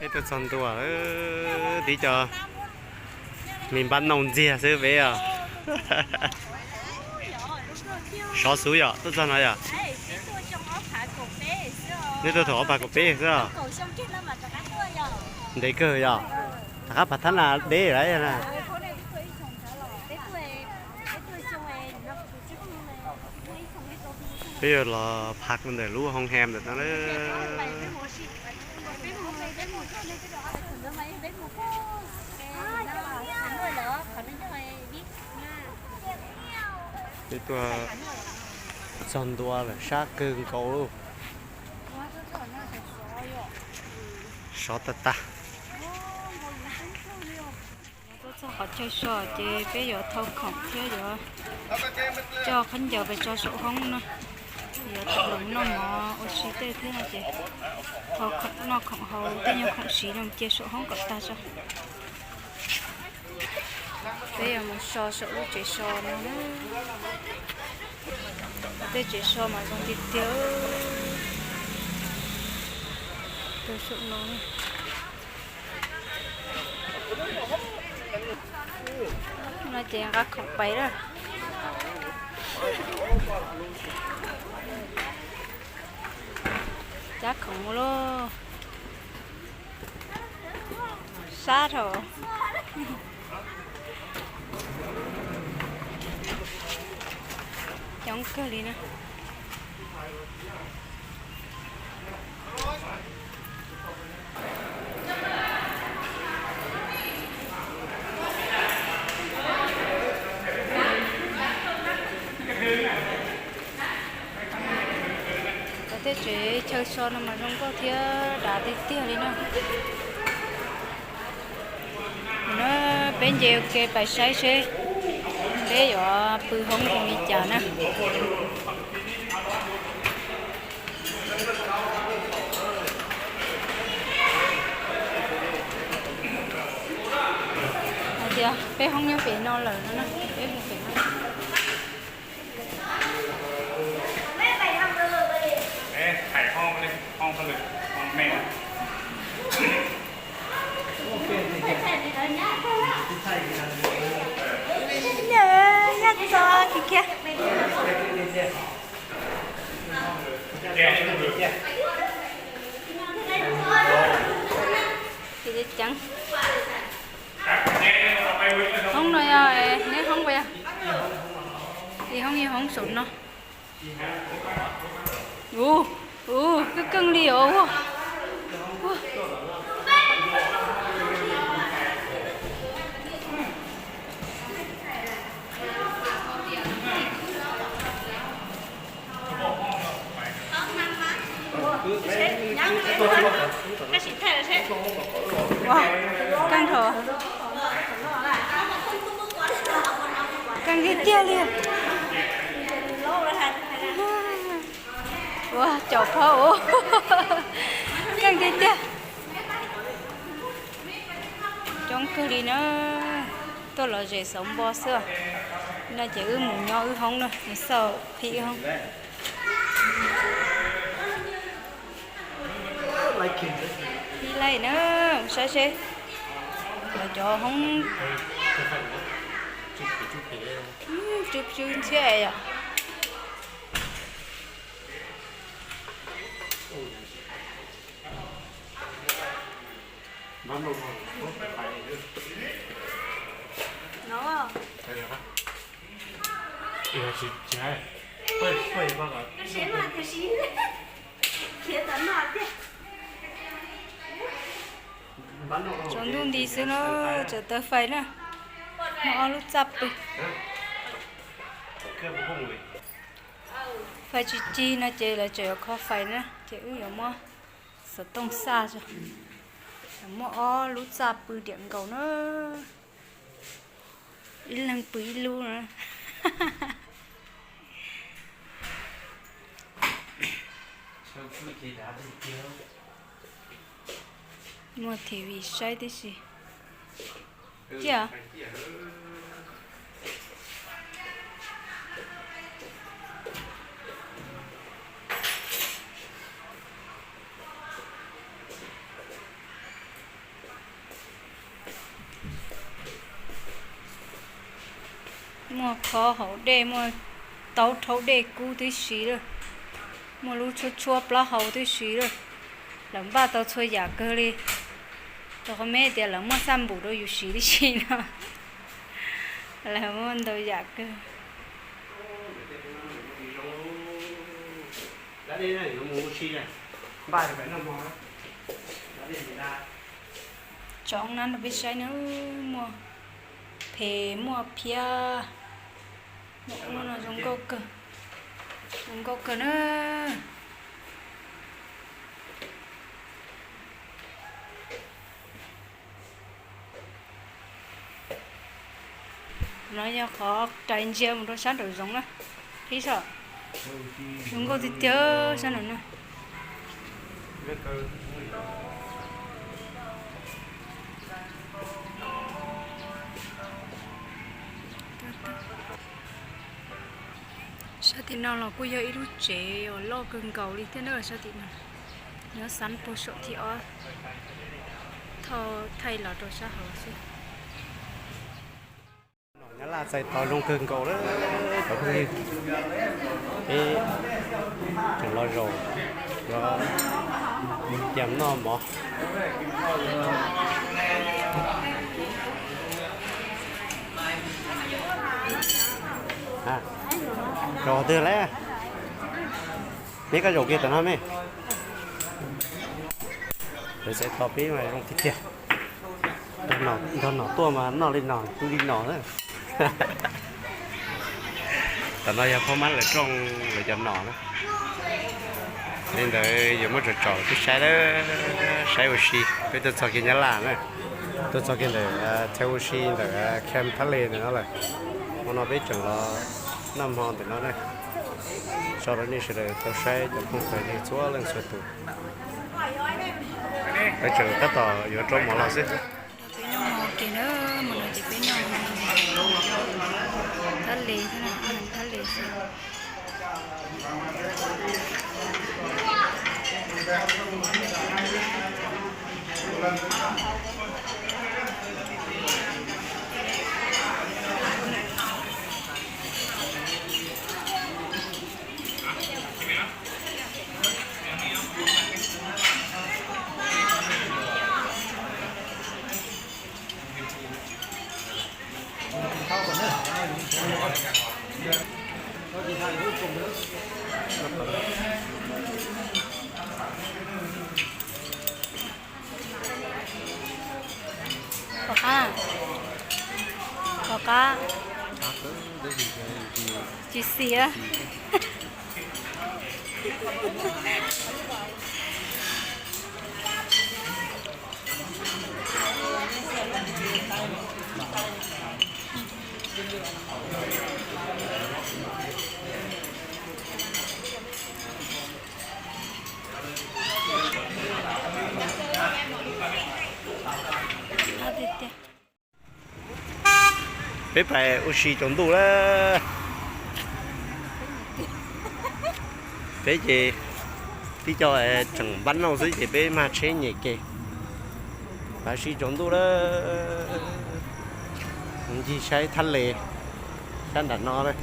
Peb tuaj txog ntua lawm, tib co me npab nauj ntxiag xwb peb os. Sov xub yom, tuaj txog no yom. Nej tuaj thaum ob phav kaum peb xwb os. Ntev kawg yom. Rov qab phav thab nas deb lawm na. Peb yuav los phav ntawm lub hoo hem ntawm no na. Peb tuaj txog ntua lawm, sab kawg nkaus lauj. Sov tag tag. Tuaj txog qhov chaw so ces peb yuav thau khoom thiab yuav coj khaub ncaws pes tso saum hoob no. Yuav tau los noj mov ua si tej thiab no ces thau khoom noj khoom haus, tej nyuag khoom siv no cia saum hoob kom tag tso. Peb yuav mus so saum lub tsev so no na. Tej tsev so mas zoo tiag tiag. Saum no no ces nqa khoom pais lawm. Cab khoom mus lauj. Sab dhau. Coob kawg li na. Cov tej tsev chaw so no mas zoo nkauj thiab dav tiag tiag li na. No peb nce ua ke pais saib seb peb yuav pw hoob zoo li cas na. Hais tias peb hoob nyob pem no lawm no na, peb mus pem no. Nyab txo kiag kiag. Ces ceev. Hoob no yog neb hoob puas yog? Ib hoob, ib hoob saum no. Ua, ua, keej keej li os. Ua, keej dhau. Keej tiag tiag li. Ua, caum phob ua. Keej tiag tiag. Coob kawg li na. Tuaj lom zem xauv npo xwb. No ces wb mus nyob wb hoob na, xauj phim wb hoob. Ib laij na, saib seb lawv cov hoob tsw tsw ntxhiab yom. Tsaus ntuj nti xwb na, tseem tawg fais na. Muaj ob lub txaj pw. Fais tsis cig no ces lawv tseem yuav kho fais na, ces wb yuav muab xov tooj xa tso. Muaj ob lub txaj pw diam nkaus na. Ib leeg pw ib lub na. Muaj T V saib tib si. Ciaj. Muaj khob haus dej, muaj taub rhaub dej kub tib si lawm, muaj lub tshuab tshuab plaub hau tib si lawm. Lawv npaj tau txhua yam kawg li. Rau qhov me tias lawv muaj xaj npum rau yus siv tib si no. Lawv muaj ntau yam kawg. Tsov na, rau peb saib na, muaj phem muaj phiab, muaj ub no zoo nkauj kawg, zoo nkauj kawg na. No yog qhov rais ntsia mus rau sab nraum zoov na. Qhib saib, zoo nkauj tiag tiag sab nraum no. Sab tim no los kuj yog ib lub tsev uas loj kawg nkaus li thiab na sab tim no. Nyob xab puag saum thib ob, thauj thaij los rau sab hauv xwb. Nyab Laj txais tos zoo kawg nkaus lawm cov phooj ywg. Peb tseem los zaum, los cia noj mov. Zaum twg lawm? Neb koj zaum kiag tom no me. Lawv txais tos peb mas zoo tiag tiag. Nrog nom tuaj mas noj li no tu li no na. Tom no yog phab mab lawv rooj lawv cov nom na. Li ntawd yuav muab tsom tsom peb saib, saib ua si. Peb tuaj txog kiag Nyab Laj na, tuaj txog kiag ntawm chaw ua si ntawm Camp Thale ntawm no lawm. Hmo no peb tseem los noj hmo ntawm no na. Tso rau nej sawv daws tau saib cov phooj ywg txhua leej txhua tus. Peb tseem tab tom yuav rau mov los xwb. Peb noj hmo kiag na, hmo no ces peb noj thab le, thab le xwb. Tom qab, tom qab tsis xiav. Peb pais ua si tsaus ntuj lawm. Peb ces tib co tseem npab nauj xwb ces peb mag tsheb nyem ke pais si tsaus ntuj lawm. Ncig saib thab le sab nram no lawm.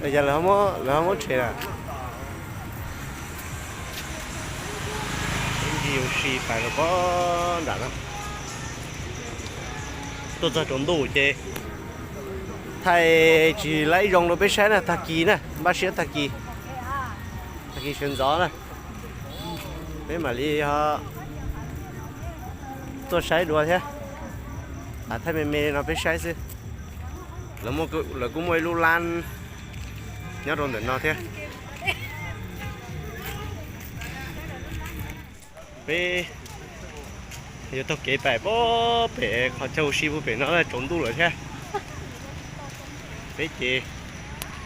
Yog lawv ho muab tshem lawm. Ncig ua si pais rau pob nram no. Tuaj txog tsaus ntuj ces thaij tsis laib zoo rau peb saib na, tag kis na, npaj siab tag kis, tag kis sawv ntxov na peb mam li ho tuaj saib dua thiab. Thaij me me li no peb saib xwb. Lawv kuj muaj ib lub lab nyob rau ntawm no thiab. Peb yuav taug kev pais puag pem qhov chaw ua si puag pem no tsaus ntuj lawm thiab. Peb ces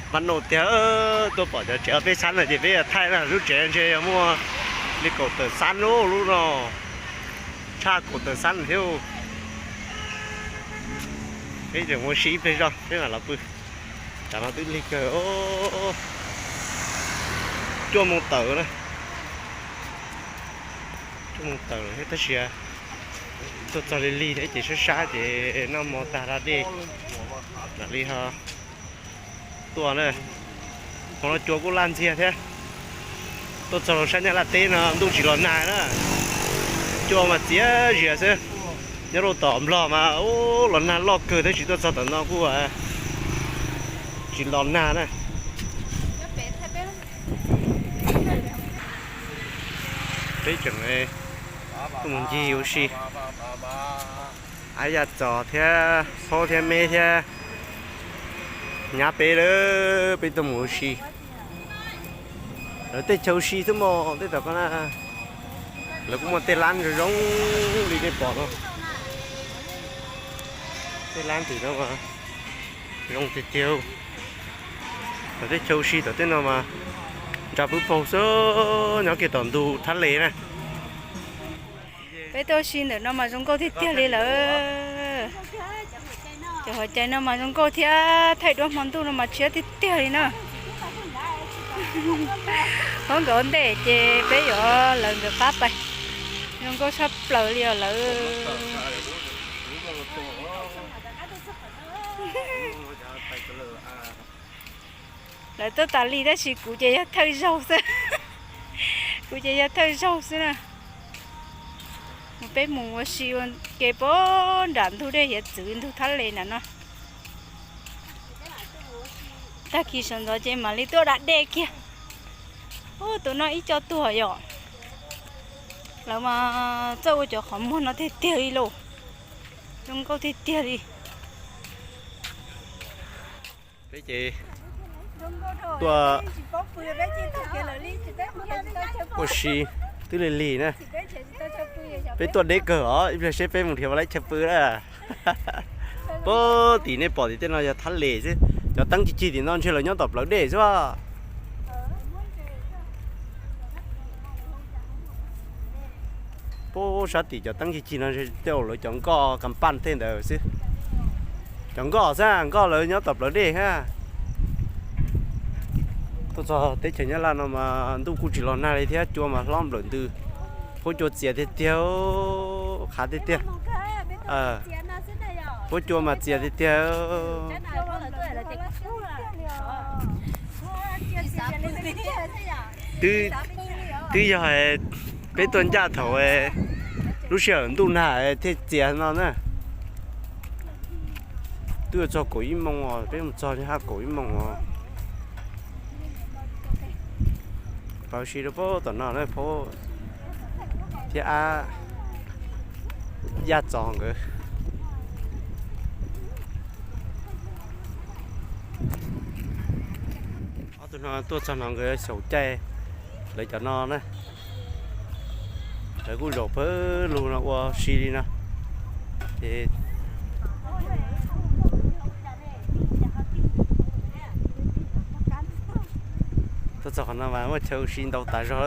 npab nauj tiag, tuaj pom cov tsev peb xab no ces peb yuav thaij na, lub tsev ntshe yog muaj li kaum tawm xab lub, lub no tshaj kaum tawm xab thiab. Peb tseem mus si ib pliag zog peb mam los pw. Tam no twb lig kawg, cuaj moos tawm na. Cuaj moos tawm lawm thiab tab sis Tuaj txog lig lig thiab ces sab sab ces noj mov tag da dej mam li ho tuaj na. Hmo no cua kuj laj ntxiag thiab. Tuaj txog rau sab Nyab Laj teb no ntuj tsis los nag na, cua mas txias zias xwb. Nyob rau tom Nplog mas ub los nag loj kawg tab sis tuaj txog tom no kuj tsis los nag na. Peb tseem tuaj mus ncig ua si, ab Yaj Txos thiab Phaub thiab Meb thiab nyab peb lawm, peb tuaj mus ua si. Lawv tej chaw ua si xwb mog, tej tom ko na lawv kuj muaj tej lab zoo zoo li nej pom no. Tej lab tim no zoo tiag tiag. Tom tej chaw ua si tom tej no mas nra pwb paug xwb, nyob kiag tom ntug thab les na. Peb tuaj ua si ntawm no mas zoo nkauj tiag tiag li lawm. Cov hauv cai no mas zoo nkauj thiab thaij duab hmo ntuj no mas tshiab tiag tiag li na. Hauv nkawd ntej ces peb yuav lawv nkawd qab pais. Zoo nkauj tshaj plaws li os lawm. Lawv tuaj tas li tab sis kuv ces yog thawj zaug xwb. Kuv ces yog thawj zaug xwb na. Mus peb mus ua si ua ke puag nram ntug dej hiav txwv ntug thab les nram no. Tag kis sawv ntxov ces mam li tuaj da dej kiag. Ub, tus no ib co tuag yom. Lawv mas txawj ua cov qhov muag no tiag tiag li lauj. Zoo nkauj tiag tiag li. Peb ces tuaj ua si twb lig lig na. Peb tuaj deb kawg os, ib pliag seb peb mus nrhiav ua lab chaw pw na. Puag tim nej pom tim tej no yog thab les xwb, cov teeb cig cig tim no ntshe lawv nyob tom plawv dej xwb. Puag sab tim cov teeb cig cig no tej lawv cov nkoj kas paj tej ntawd xwb. Cov nkoj xwb, nkoj lawv nyob tom plawv dej thiab. Tuaj txog teb chaws Nyab Laj no mas ntuj kuj tsis los nag li thiab, cua mas hlob nplawm ntws. Huab cua txias tiag tiag, qhav tiag tiag. Huab cua mas txias tiag tiag. Twb yog peb tuaj ncaj thaum lub sij hawm ntuj nag thiaj txias no na. Twb yuav txog kaum ib moos os, peb mus txog li haj kaum ib moos os. Pab si rau puag tom no na, Phaub thiab ab Yaj Txos nkawd. Ob tug no tuaj txog no nkawd xyaum caij lawv cov no na. Lawv kuj zaum pawg lug no ua si li no. Ces tuaj txog qhov no mas muaj chaw ua si ntau tas zog.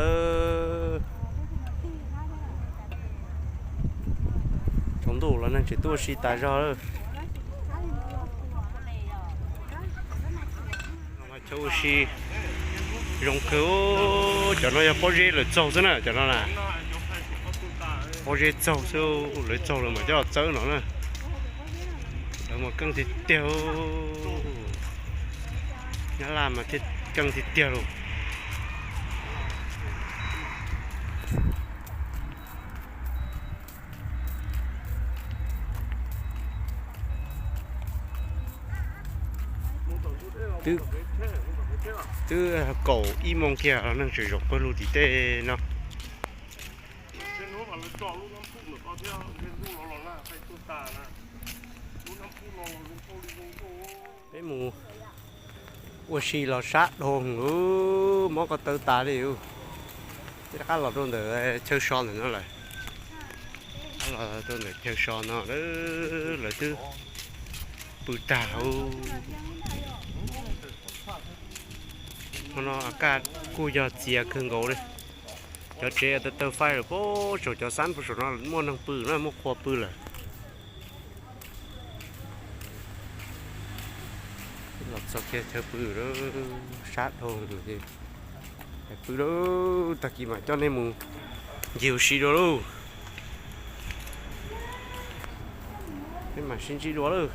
Tsaus ntuj los neeg tseem tuaj ua si tas zog lawm. Chaw ua si zoo kawg, cov no yog pob zeb lawv txaug xwb na, cov no na. Pob zeb txaug xwb, lawv txaug lawv mam coj txawb no na. Lawv mas keej tiag tiag, Nyab Laj mas thiaj keej tiag tiag lauj. Twb kaum ib moos kiag los neeg tseem zaum pawg lug tim tej no. Peb mus ua si los sab dhau, mob ko taw tas li. Peb rov qab los rau ntawm chaw so ntawm no lawm. Los rau ntawm chaw so no, lawv twb pw tag lawm. Hmo no kaj kuj yog txias kawg nkaus li. Cov tsev taw taw faib lawm, puag saum cov xab puag saum no muaj neeg pw na, muaj qhua pw lawm. Los txog kiag chaw pw sab dhau, pw lawm, tag kis mam coj nej mus ncig ua si dua lauj. Peb mam sib ntsib dua lawm.